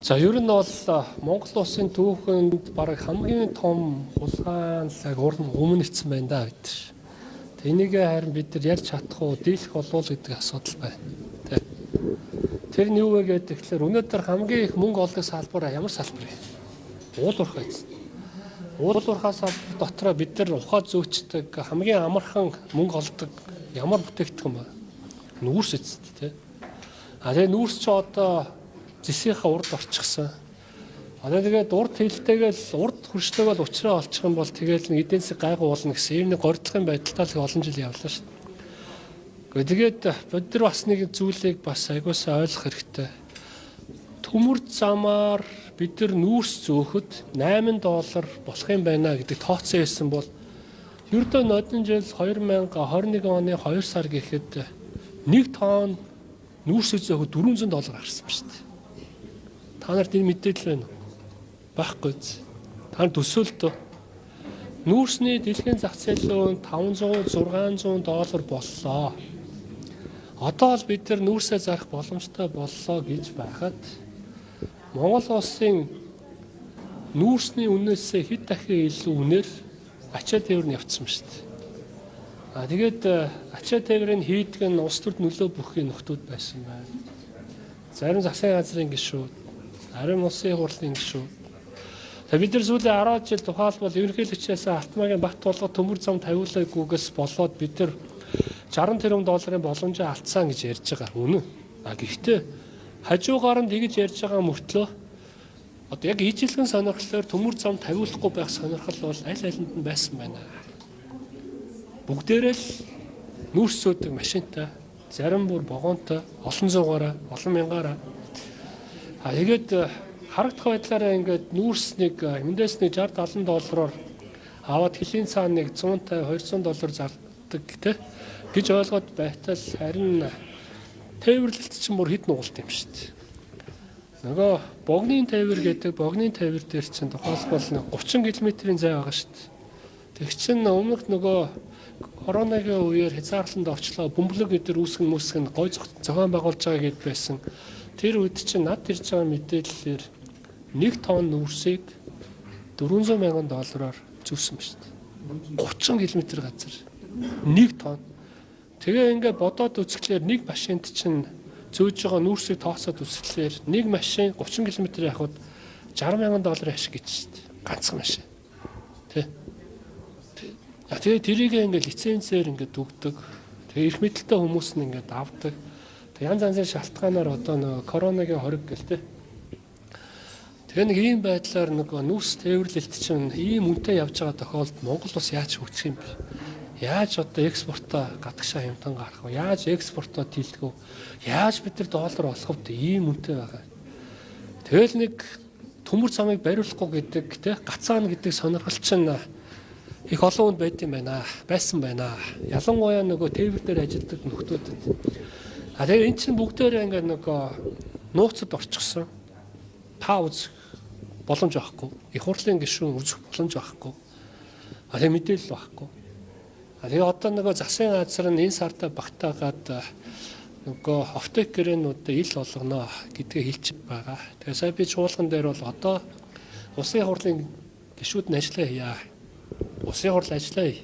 За, ер нь бол Монгол улсын түүхэнд бараг хамгийн том хулгайн лаг уран өмнө ирсэн байна да бид. Тэг энийг харин бид нар ярьж чадах уу, дийлэх болов уу гэдэг асуудал байна. Тэг. Тэр нь юу вэ гэдэг тэгэхээр өнөөдөр хамгийн их мөнгө олдог салбар ямар салбар вэ? Уул уурхай. Уул уурхай салбар дотроо бид нар ухаа зөөчдөг, хамгийн амархан мөнгө олдог ямар бүтээгдэхүүн бэ? Нүүрс эцэст тий. А тэгээ нүүрс чи одоо зэсийнхээ урд орчихсон. Одоо тэгээд урд хилтэйгээл урд хөрштэйгээл уучраа олчих юм бол тэгэл нэг эдийн засаг гайгүй болно гэсэн ийм нэг горилгын байдалтай л олон жил явлаа шүү дээ. Тэгээд бид нар бас нэг зүйлийг бас аягуулсаа ойлгох хэрэгтэй. Төмөр замаар бид нар нүүрс зөөхөд 8 доллар болох юм байна гэдэг тооцоо хийсэн бол ердөө нодон жил 2021 оны 2 сар гэхэд 1 тонн нүүрс зөөхөд 400 доллар гарсан ба шүү дээ. Та нарт энэ мэдээлэл байна уу? Байхгүй биз. Та нар төсөөлтөө. Нүүрсний дэлхийн зах зээл 500 600 доллар боллоо. Одоо л бид нар нүүрсээ зарах боломжтой боллоо гэж байхад Монгол улсын нүүрсний үнээсээ хэд дахин илүү үнээр ачаа тээвэр нь явцсан ба шүү дээ. А тэгээд ачаа тээврийг хийдэг нь улс төрд нөлөө бүхий нөхдүүд байсан байна. Зарим засгийн газрын гишүүд, зарим улсын хурлын гишүүд. Тэгээд бид нар сүүлийн 10 жил тухайлбал ерөнхийлөгчөөс Алтмаагийн бат тулгад төмөр зам тавиулаагүйгээс болоод бид нар 60 тэрбум долларын боломжоо алдсан гэж ярьж байгаа. Үнэн. А гэхдээ хажуугаар нь тэгж ярьж байгаа мөртлөө одоо яг ижилхэн сонирхлоор төмөр зам тавиулахгүй байх сонирхол бол аль алинд нь байсан байна. Бүгдээрээ л нүүрс зөөдөг машинтай, зарим бүр вагонтой, олон зуугаараа, олон мянгаараа. А тэгээд харагдах байдлаараа ингээд нүүрс нэг эндээс нэг 60 70 доллараар аваад хөлийн цаана нэг 150 200 доллар зардаг те гэж ойлгоод байтал харин тээвэрлэлт чинь бүр хэд нугалт юм шүү дээ. Нөгөө богны тээвэр гэдэг богны тээвэр дээр чинь тухайлбал 30 км-ийн зай байгаа шүү дээ. Тэг чинь өмнөх нөгөө коронагийн үеэр хязгаарлаланд орчлоо, бөмбөлөг өдр үүсгэн мүсгэн гой зохион байгуулж байгаа гэд байсан. Тэр үед чинь над ирж байгаа мэдээллээр 1 тонн нүүрсийг 400 мянган доллараар зүүсэн ба шүү дээ. 30 км газар 1 тонн. Тэгээ ингээ бодоод үзэхлээр нэг машинд чинь зөөж байгаа нүүрсийг тооцоод үзэхлээр нэг машин 30 км явахад 60 мянган долларын ашиг гэж шүү дээ. Ганцхан машин. Тэ. Тэгээ тэрийг ингээ лицензээр ингээд өгдөг. Тэгээ эрх мэдэлтэй хүмүүс нь ингээд авдаг. Тэг янз янзын шалтгаанаар одоо нөгөө коронагийн хориг гэл тэ. Тэгээ нэг ийм байдлаар нөгөө нүүрс тээвэрлэлт чинь ийм үнэтэй явж байгаа тохиолдолд Монгол улс яаж хөгжих юм бэ? Яаж одоо экспортоо гадагшаа хямдхан гаргах вэ? Яаж экспортоо дийлэх вэ? Яаж бид нар доллар олох вэ? Ийм үнэтэй байгаа. Тэгэл нэг төмөр замыг бариулахгүй гэдэг тэ гацаана гэдэг сонирхол чинь их олон хүнд байд юм байна. Байсан байна. Ялангуяа нөгөө тээвэр дээр ажилладаг нөхдүүдэд. А тэгээ эн чинь бүгдээрээ ингээд нөгөө нууцад орчихсон. Та үзэх боломж байхгүй. Их хурлын гишүүн үзэх боломж байхгүй. А тэгээ мэдээлэл байхгүй. А тэгээ одоо нөгөө засгийн газар нь энэ сарда багтаагаад нөгөө офтек гэрээнүүдэд ил болгоно гэдгээ хэлж байгаа. Тэгээ сая би чуулган дээр бол одоо улсын хурлын гишүүд нь ажиллаа хийя. Улсын хурл ажиллаа.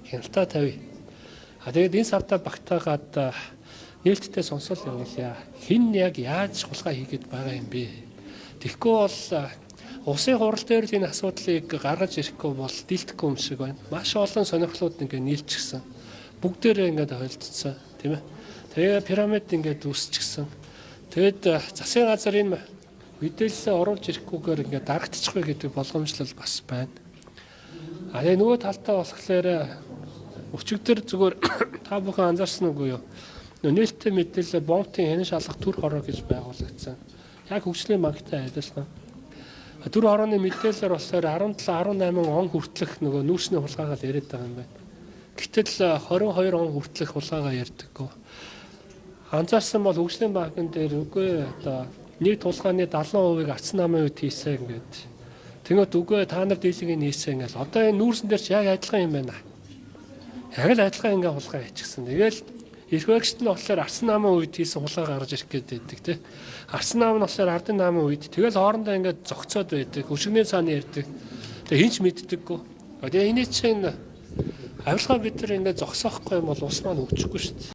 Хяналтаа тавь. А тэгээд энэ сарда багтаагаад нээлттэй сонсол явуулъя. Хэн яг яаж хулгай хийгээд байгаа юм бэ? Тэгэхгүй бол улсын хурал дээр л энэ асуудлыг гаргаж ирэхгүй бол дийлдэхгүй юм шиг байна. Маш олон сонирхлууд ингээ нийлчихсэн. Бүгдээрээ ингээд холилдсон, тийм ээ. Тэгээ пирамид ингээд үүсчихсэн. Тэгээд засгийн газар энэ мэдээлэлээ оруулж ирэхгүйгээр ингээд дарагдчихгүй гэдэг болгоомжлол бас байна. А тэгээ нөгөө талтаа болохоор өчигдөр зүгээр та бүхэн анзаарсан үгүй юу? Нээлттэй мэдээлэл бомбын хянан шалгах төр хороо гэж байгуулагдсан. Яг хөгжлийн банктай адилхан. Төр хорооны мэдээлэлээр болохоор 17 18 он хүртэлх нөгөө нүүрсний хулгайгаа л яриад байгаа юм байна. Гэтэл 22 он хүртэлх хулгайгаа ярьдаггүй. Анзаарсан бол хөгжлийн банкн дээр үгүй одоо нэг тулгааны 70%-ыг арц намын үед хийсэн ингээд. Тэнгөт үгүй та нар дийлэнгийг хийсэн ингээл. Одоо энэ нүүрсэн дээр ч яг адилхан юм байна. Яг л адилхан ингээ хулгай хийчихсэн. Тэгэл Эрх баригчид нь болохоор Арсан наамын үед хийсэн хулгай гаргаж ирэх гээд байдаг тий. Арсан наам нь болохоор Ардын наамын үед тэгэл хоорондоо ингээд зогцоод байдаг. Өшигний цаана ярьдаг. Тэгээ хинч мэддэггүй. Тэгээ энэ чинь авилгаа бид нар ингээд зогсоохгүй юм бол улс маань хөгжихгүй шүү дээ.